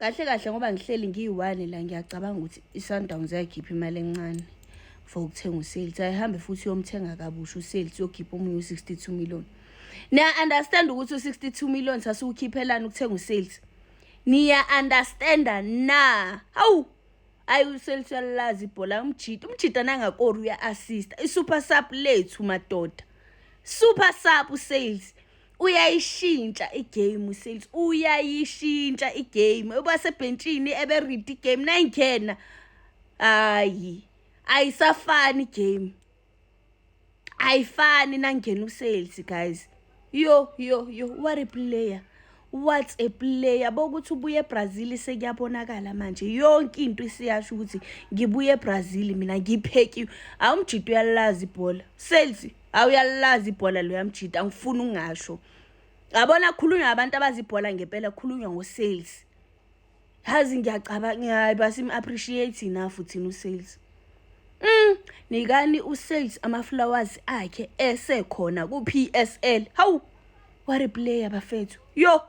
Kahle kahle ngoba ngihleli ngiyi-one la, ngiyacabanga ukuthi i-Sundowns yayikhipha imali encane for ukuthenga uSales. Ayihambe futhi uyomthenga kabusha uSales, uyokhipha omunye u-62 million. Niya-understand ukuthi u-62 million sasiwukhiphelani ukuthenga uSales? Niya-understanda na? Hawu, hayi, uSales uyalazi ibhola. Umjita, umjita nangakori uya-assista. I-super sub lethu madoda, super sub uSales. Uyayishintsha igame uSales, uyayishintsha igame. Uba sebhentshini ebe-read igame, nayingena hayi, ayisafani igame, ayifani nangena uSales, guys. Yo yo yo, what a player, what a player! Bokuthi ubuye eBrazil, sekuyabonakala manje, yonke into isiyasho ukuthi ngibuye eBrazil mina, ngiphekiwe. Awumjita uyalazi ibhola Sales, awuyalazi ibhola lo yamjita. Angifuni ukungasho, yabona, khulunywa abantu abazi ibhola ngempela, khulunywa ngo-Sales. Yazi ngiyacabanga, hayi, basim-appreciate enough thina uSales. Nikani uSales ama-flowers akhe esekhona ku-PSL. Hawu, what a player, bafethu! Yo.